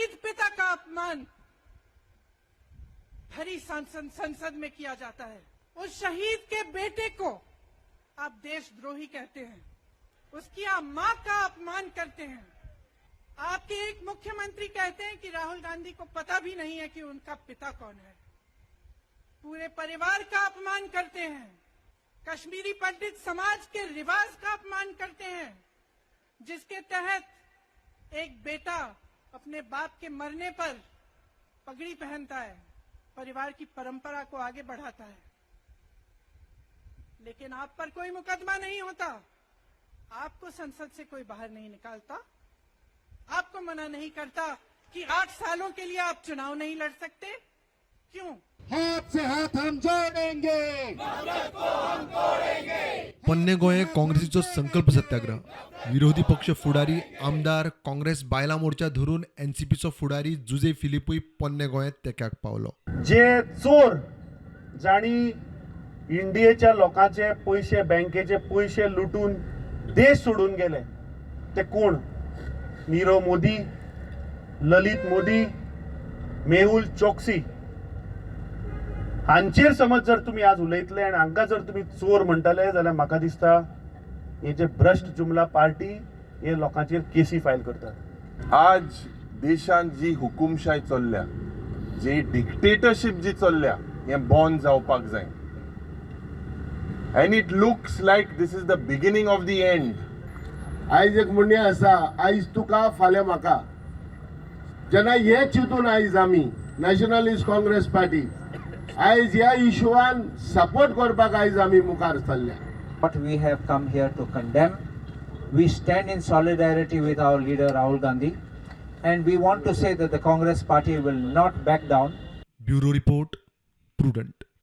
शहीद पिता का अपमान भरी संसद संसद में किया जाता है। उस शहीद के बेटे को आप देशद्रोही कहते हैं, उसकी आप मां का अपमान करते हैं। आपके एक मुख्यमंत्री कहते हैं कि राहुल गांधी को पता भी नहीं है कि उनका पिता कौन है। पूरे परिवार का अपमान करते हैं, कश्मीरी पंडित समाज के रिवाज का अपमान करते हैं, जिसके तहत एक बेटा अपने बाप के मरने पर पगड़ी पहनता है, परिवार की परंपरा को आगे बढ़ाता है। लेकिन आप पर कोई मुकदमा नहीं होता, आपको संसद से कोई बाहर नहीं निकालता, आपको मना नहीं करता कि 8 सालों के लिए आप चुनाव नहीं लड़ सकते। क्यों? हाथ से हाथ हम जोड़ेंगे। पोन्ने गोंय काँग्रेसीचो संकल्प सत्याग्रह. विरोधी पक्ष फुडारी, आमदार, काँग्रेस बायलां मोर्चा धरून एनसीपीचो फुडारी जुजे फिलीपूय पोन्ने गोंयांत तेक्याक पावलो. जे चोर, जाणी इंडियेच्या लोकांचे पयशे, बँकेचे पयशे लुटून देश सोडून गेले, ते कोण? नीरव मोदी, ललित मोदी, मेहुल चोक्सी हांचेर समज जर तुमी आज उलयतले आनी हांकां जर तुमी चोर म्हणटले जाल्यार म्हाका दिसता हे जे भ्रश्ट जुमला पार्टी हे लोकांचेर केसी फायल करतात. आज देशांत जी हुकुमशाय चल्ल्या, जी डिक्टेटरशीप जी चल्ल्या, हें बंद जावपाक जाय and it looks like this is the beginning of the end. आयज एक म्हणणें आसा, आयज तुका फाल्यां म्हाका. जेन्ना हें चिंतून आयज आमी नॅशनलिस्ट काँग्रेस पार्टी आयज ह्या इशुआन सपोर्ट करपाक आयज आमी मुखार सरल्या. What we have come here to condemn. We stand in solidarity with our leader Rahul Gandhi and we want to say that the Congress party will not back down. Bureau report, Prudent.